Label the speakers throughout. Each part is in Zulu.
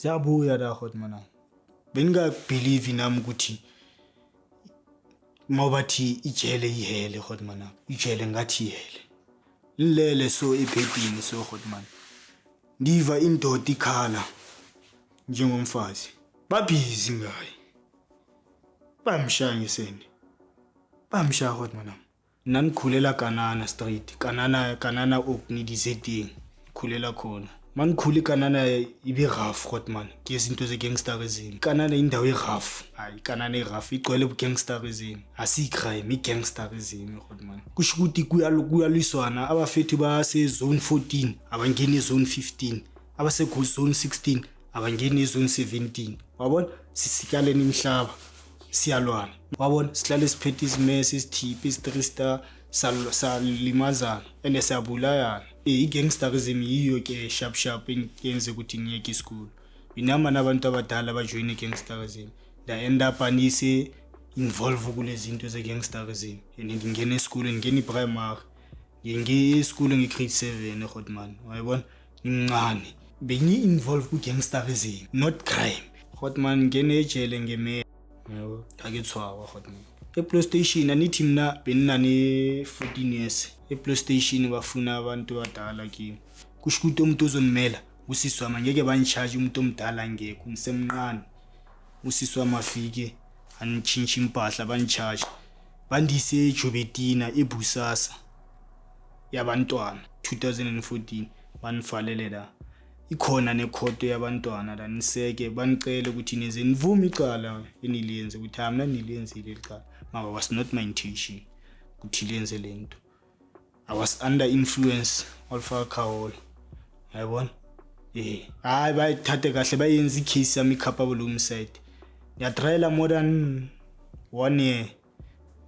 Speaker 1: Ziyabuya la hot mana. Bengingabelieve nami ukuthi mawubathi ijele ihele hot mana. Ijele ngathi ihele. Nilele so ebhedini so hot man. Ngiva indoda ikhala njengomfazi. Babhizi ngaye. Bamshaya ngesende. Bamshaya hot mana. Nna nikhulela Kanana Street, Kanana Kanana Orkney dizeteng khulela khona. Manikhula iKanana ibe rough hotman, ke izinto ze-gangsterism. Ikanana indawo e-rough, hayi iKanana i-rough igcwele bu-gangsterism. Asiyi-crime, i-gangsterism hotman. Kusho ukuthi kuyalwiswana abafethu base-zone 14 abangeni e-zone 15, abase-zone 16 abangeni e-zone 17. Wabona? Sisikaleni imihlaba. Siyalwana, wabona, sihlale siphethe izimese, isithiphi, isi-three star, salimazana and siyabulayana. I-gangsterism yiyo ke sharp sharp enze ukuthi ngiyeke isikolo. Inama nabantu abadala bajoyine i-gangsterism, nda-end up anise involve kule zinto ze-gangsterism and ngingena esikolweni, ngingena i-primary, ngiye esikolweni nge-grade 7 hotman, wayibona, ngimncane bengi-involve ku-gangsterism, not crime hotman. Ngene ejele ngeme yabo akethwawa hotman e-police station. Anithi mina beninane 14 years e-police station, bafuna abantu abadala kimi. Kusho ukuthi umuntu ozonimela usisi wami, angeke bangi-charge umuntu omdala ngekho, ngisemncane. Usisi wami afike anitshintshe impahla, bani-charge, bandise eJoubertina eBusasa yabantwana 2014, banifalele la ikhona nekhoto yabantwana la, niseke banicele ukuthi nize nivume icala eniliyenze, ukuthi hayi, mina niliyenzile icala mara was not my intention ukuthi lenze lento. I was under influence of alcohol, yayibona. Hayi, bayithathe kahle, bayenza i-case yami i-culpable homicide. Ngiyatrayela more than one year,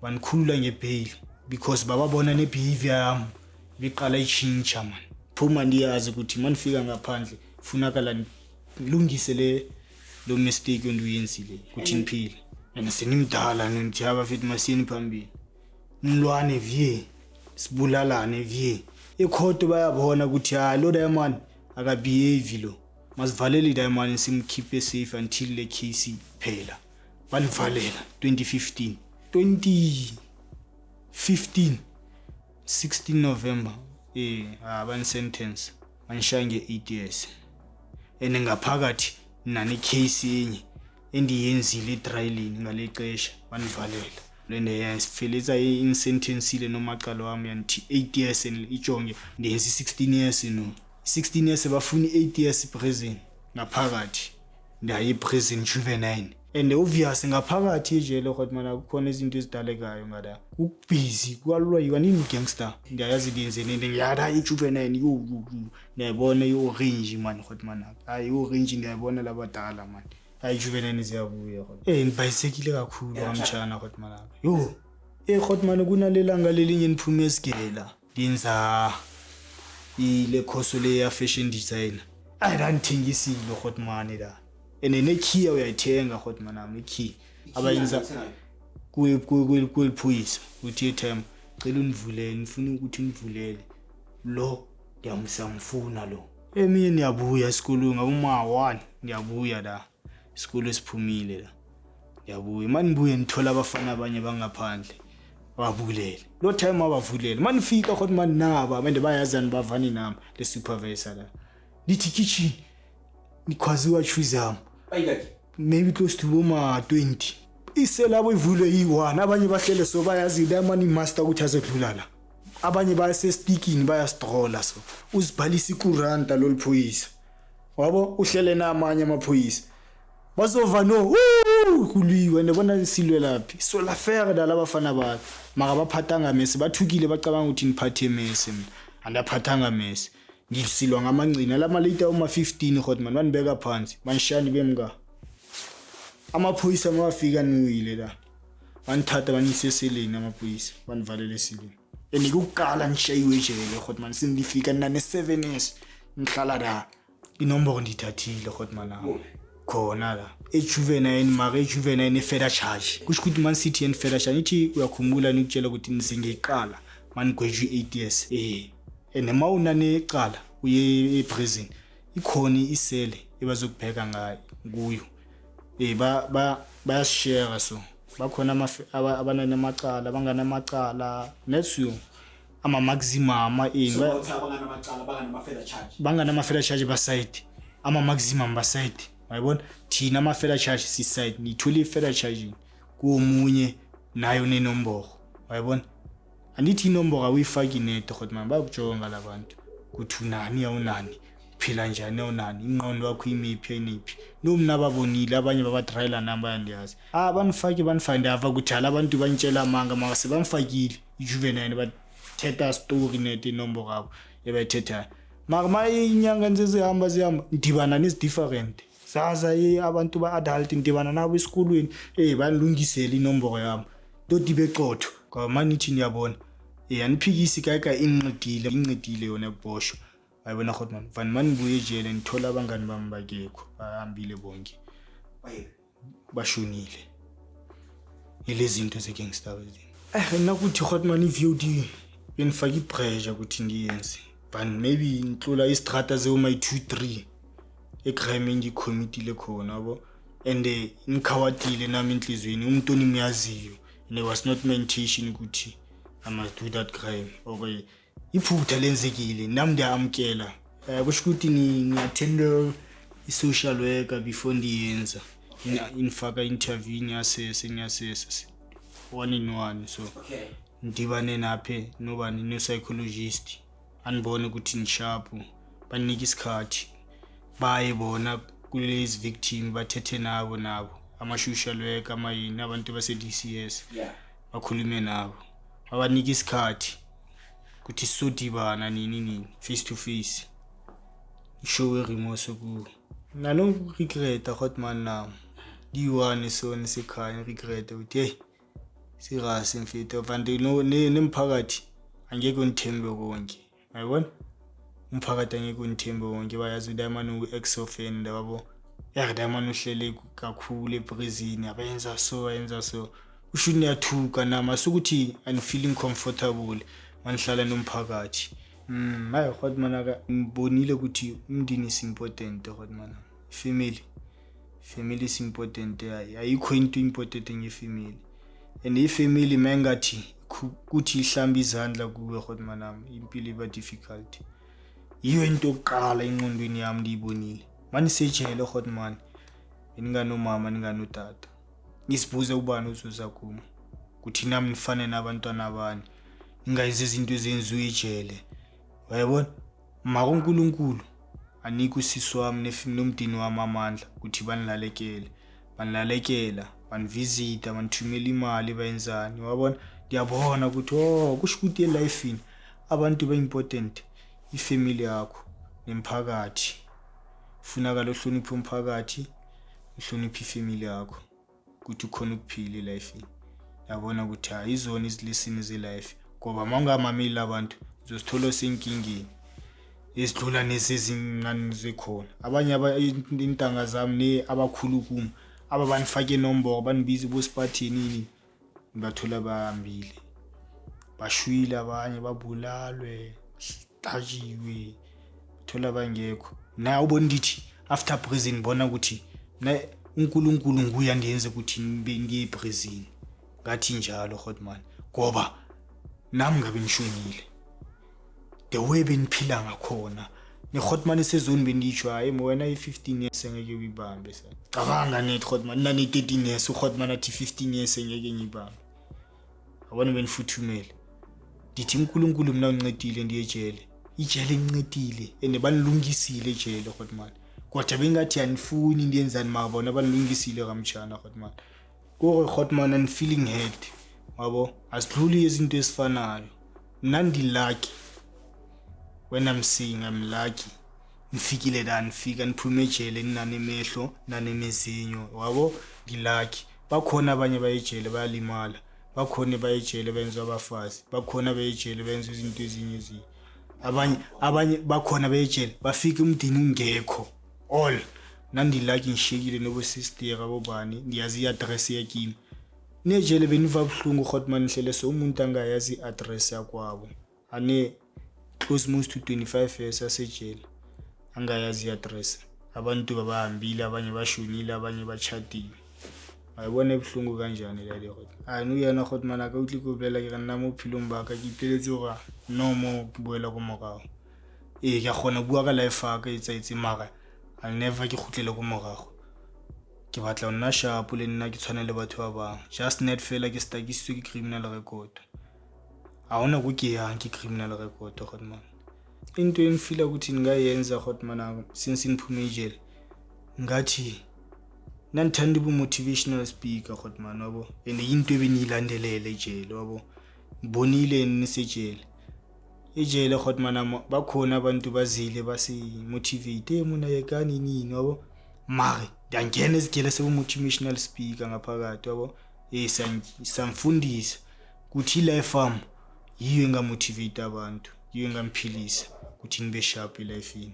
Speaker 1: banikhulula nge-bail because bababona ne-behavior yami ibiqala itshintsha man. Phuma ndiyazi ukuthi manifika ngaphandle funakala nilungise le lo mistake onduyenzile ukuthi niphile and senimdala, nithi abafethu masiyeni phambili, nilwane vie, sibulalane vie. Ekhoto bayabona ukuthi hayi, lo diamond akabehave, lo masivalele i-diamond, simkhiphe safe until le case phela. Banivalela 2015, 2015 16 November. Bani-sentence, banishaya nge-8 years and ngaphakathi nani case enye endiyenzile etrayilini ngale xesha banivalela lene sifeletsa in-sentencile nomacala wami yandithi 8 years and ijonge ndiyenza i-16 years, no 16 years bafuna i-8 years prison ngaphakathi. Ndaye prison juvenile and obvious ngaphakathi ejele hotman akukhona izinto ezidalekayo ngala, kubhizi, kwalwayiwa nini gangster. Ndiyayazi ndiyenzeni ngiyada i-juvenile, yo yo yo, ndiyayibona i-orange man hotman, hayi i-orange ndiyayibona labadala man, hayi juvenile ziyabuya hot. Ngibhayisekile kakhulu wamtshana hotman, yo hotman, kunalelanga lelinye niphume esigela ndenza ile course le ya fashion designer, ayi la ngithengisile hotman la and nekhiya uyayithenga hotman ami, ikhiya abayenza kweliphoyisa ukuthi time cela univulele, ngifuna ukuthi univulele lo, ngiyamfuna lo. Eminye niyabuya esikolweni ngaboma 1, ngiyabuya la isikolo siphumile la, ngiyabuya manibuye nithola abafana abanye bangaphandle babulele lo time abavulele manifika khona mani naba abantu bayazani bavani nami le supervisor la lithi kitchen nikhwaziwa choose yami.
Speaker 2: Bayingaki?
Speaker 1: Maybe close to boma 20 iselabo ivulwe iyi-1, abanye bahlele so bayazi lamani master ukuthi azodlula la, abanye bayasestikini bayastrola, so uzibhalisa ikuranta lolu phoyisa wabo uhlele namanye amaphoyisa bazova no "Woo!" Kuliwe ndibona silwelaphi solafere dala abafana bakhe mara baphathanga mese bathukile, bacabanga ukuthi ngiphathe mese, mina andaphathanga mese, ngisilwa ngamangcina lamalita uma-15 hotman, banibeka phansi banishani bemka amaphoyisa mawafika niwile la, banithatha baniyise eseleni amaphoyisa, banivalele eseleni and kukuqala ngishayiwe ejele hotman, sendifika nane-7 years ngihlala la, inomboro ndiyithathile hotman ami khona la ejuvenile, mara ejuvenile e-further charge, kusho ukuthi man sithi yeni further charge, ngithi uyakhumbula nikutshela ukuthi nisengiyiqala manigwejwe i-8 years and ma unanecala uye e-prison ikhona isele. ebazokubheka ngayo kuyo. Bayasishare so bakhona abanamacala, abanganamacala nethu ama-maximum ama-ini.
Speaker 2: So bathi abanganamacala, banganama-further charge.
Speaker 1: Banganama-further charge baside, ama-maximum baside, wayibona. Thina ama-further charge siside, nithole i-further charging komunye nayo nenomboro, wayibona. Andithi inomboro awuyifaki net, hotman, bayakujonga la bantu kuthi unani, awunani, uphila njani, awunani, ingqondo yakho imiphi, ayiniphi. Nomna ababonile abanye babadrayela nami, bayandiyazi. Ah, banifake, banifake, ndiyava ukuthi hala abantu bantshela amanga, mara sebamfakile i-juvenile, bathetha story net inomboro abo ebayithethayo. Mara ma inyanga nje zihamba zihamba, ndibana nezi-different zaza abantu ba-adult, ndibana nabo esikolweni, banilungisele inomboro yami toti beqotho, ngoba manithi niyabona, aniphikisi kae kae, inqedile, inqedile yona ekuboshwa, ayibona hotman. Vani manibuye ejele, ngithola abangani bami bakekho, bahambile bonke.
Speaker 2: Baye.
Speaker 1: Bashonile ilezi zinto ze-gangster nna kuthi hotman, i-VOD benifake i-pressure ukuthi ngiyenze, but maybe ngixola isitrata zeo-my 2 3 e-crime engiyicommitile khona yabo, and ngikhawatile nami enhliziyweni umuntu onimyaziyo, and it was not my intention ukuthi I must do that crime or iphutha lenzekile, nami ndiyamkela. Kusho ukuthi ngiyattenda i-social worker before ndiyenza. Inifaka interview, ngiyasese, ngiyasese one in one, so ngidibane naphe nobani, no-psychologist, anibone ukuthi nisharp, banike isikhathi, baye bona kulezi victim, bathethe nabo, nabo ama-social worker, amayini, abantu base-DCS, bakhulume nabo, babanike isikhathi ukuthi sizodibana nini nini, face to face, ishowe remorse kuwo nalokuregreta hotman nami diyi-one sona sekhaya, ngiregreta ukuthi hey, sirase mfethu, kanti nemphakathi angeke unithembe konke, yayibona, umphakathi angeke unithembe wonke, bayazi ukuthi u-ex offender wabo, ya diamond uhlele kakhulu eprison, abayenza so, ayenza so, kusho ukuthi niyathuka nami, asukuthi I'm feeling comfortable manihlala nomphakathi. Hayi hotman, aka ngibonile ukuthi umndeni is important hotman, family, family is important. Ayikho into important ngefamily, and ifamily mayingathi kuthi ihlamba izandla kuwe hotman nami, impilo iba difficult. Yiyo into yokuqala engqondweni yami ndiyibonile manisejele hotman, ninganomama, ninganotata, ngisibuze ubani uzoza kum kuthi nami nifane nabantwana abanye, ningayenzi izinto ezenziwe ejele, wayabona. Mara uNkulunkulu anike usisi wami nomndeni wami amandla ukuthi banilalekele, banilalekela, banivisita, banithumela imali, bayenzani, wabona. Ndiyabona ukuthi oh, kusho ukuthi elifini abantu ba-important, ifamily yakho nemphakathi, funakala uhloniphe umphakathi, uhloniphe ifamily yakho ukuthi ukhona ukuphila elifini. Yabona ukuthi hayi, izona izilesson ze-life, ngoba uma ungamameli abantu uzosithola usenkingeni ezidlula nesezincane zikhona. Abanye intanga zami ne abakhulu kum aba banifake inomboro, banibiza bosiphathini ini, ngibathola bahambile, bashwile, abanye babulalwe, hlatshiwe, thola bangekho. Na ubona ndithi after prison, bona ukuthi na uNkulunkulu nguye andiyenze ukuthi ngibe ngiye eprison, ngathi njalo hotman, ngoba nami ngabe ngishonile the way beniphila ngakhona ne-hotman esezoni, benditsho hayi wena, i-15 years engeke uyibambe sa. Cabanga net hotman, nane-13 years uhotman athi 15 years engeke ngiyibambe, yabona, benifuthumele. Ndithi uNkulunkulu mina ungincedile ndiye ejele, ijele incedile and banilungisile ejele hotman, kodwa bengathi anifuni ndiyenzani, mara bona banilungisile kamtshana hotman, kore hotman and feeling head wabo, asidluli izinto ezifanayo. Mna ndi-lucky, when I'm saying I'm lucky, nifikile la, nifika niphume ejele ninanemehlo nanemezinyo, wabo, ngilucky. Bakhona abanye bayejele bayalimala, bakhona bayejele benziwa abafazi, bakhona bayejele benza izinto ezinye ezinye, abanye bakhona bayejele bafika umndeni ungekho all. Nandilucky, ngishiyekile nobosistera bobani, ngiyazi i-address yakimi nejele, beniva buhlungu hotman, ngihlele so umuntu angayazi i-address yakwabo, ane close most to 25 years asejele angayazi i-address. Abantu babahambile, abanye bashonile, abanye batjhatile. Wa e bona e bohlungu kanjani la le gore a nou yana gotman a ka utlwe ke bolela ke re nna mo bophelong ba ka ke ipoleletse gore no mo ke boela ko morago. Ee, ke a kgona bua ka life ya ka e etsaetse, mara I'll never ke kgutlele ko morago. Ke batla ho nna sharp le nna ke tshwane le batho ba bang. Just net fela ke stuckisitswe ke criminal record. Ha hona ko ke yang ke criminal record gotman. Into engifila ukuthi ngingayenza gotman since ngiphume ejele, ngathi nandithanda ubu-motivational speaker gotman, wabo, and yinto ebeniyilandelele ejele, wabo. Ngibonile nisejele, ejele gotman, bakhona abantu bazile basi-motivate, mona yekani nini, wabo, mare ndiyangena esigele sebu-motivational speaker ngaphakathi, wabo. Samfundisa ukuthi i-life wami yiyo engamotivate abantu, yiyo engamphilisa ukuthi nibe sharp elifini,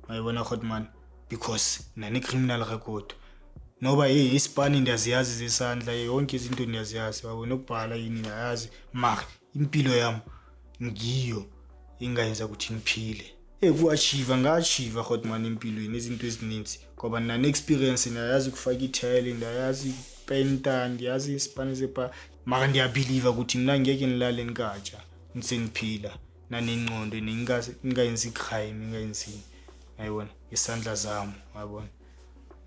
Speaker 1: mayibona gotman, because nane-criminal record noba hey isipani ndiyaziyazi zesandla, yonke izinto ndiyaziyazi, wabo, nokubhala yini ndiyayazi, mara impilo yami ngiyo engayenza ukuthi ngiphile. Ku-achieve nga-achieve gotman empilweni izinto ezininzi ngoba nane-experience, ndiyayazi ukufaka ithayile, ndiyayazi ukupenta, ndiyazi isipani sepa, mara ndiyabhiliva ukuthi mna ngeke ngilale nikatsha ngisengiphila nanengqondo, ngingayenzi i-crime, ngingayenzini, ayibona isandla zami, yabona,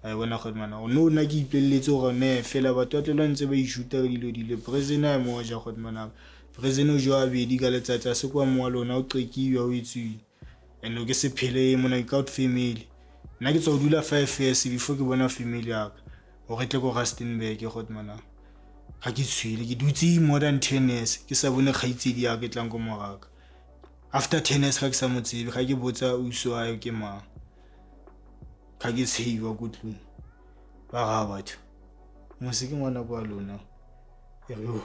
Speaker 1: ayibona gotman. No nna ke ipoleletse gore ne fela batho ba tlela ntse ba ishuta ka dilo dilo prison a moja gotman. Prison o joa bedi ka letsatsi, a se kwa mowa lona o qekiwa o etsiwe and o ke se phele mona without family. Nna ke tswa ho dula 5 years before ke bona family ya ka hore tle ko Rustenburg gotman. Ga ke tshwile, ke dutse more than 10 years ke sa bone kgaitsedi ya ka e tlang ko moraka. After 10 years ga ke sa mo tsebe, ga ke botsa ausi wa ke mang, ga ke tsheiwa ko tlung ba ga batho mose ke ngwana kwa lona. Ke re yo,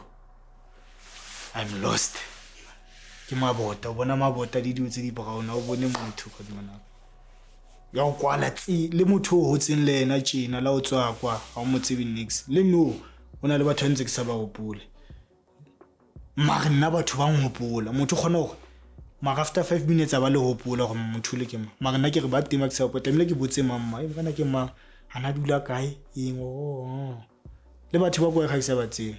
Speaker 1: I'm lost, ke mabota, o bona mabota le dilo tse di brown, ha o bone motho gotman ya go kwala tse le motho o hotseng le ena tjena la o tswa kwa ha o mo tsebe nix le no o na le batho ba ntse ke sa ba hopole, mare nna batho ba nhopola. Motho o kgona gore mara after 5 minutes a ba le hopola gore motho le ke mang, mara nna ke re ba teng ba ke sa hopola, tlamehile ke botse mang mang e kana ke mang, a na dula kae eng. Oh, le batho ba kwa ga ke sa ba tsebe.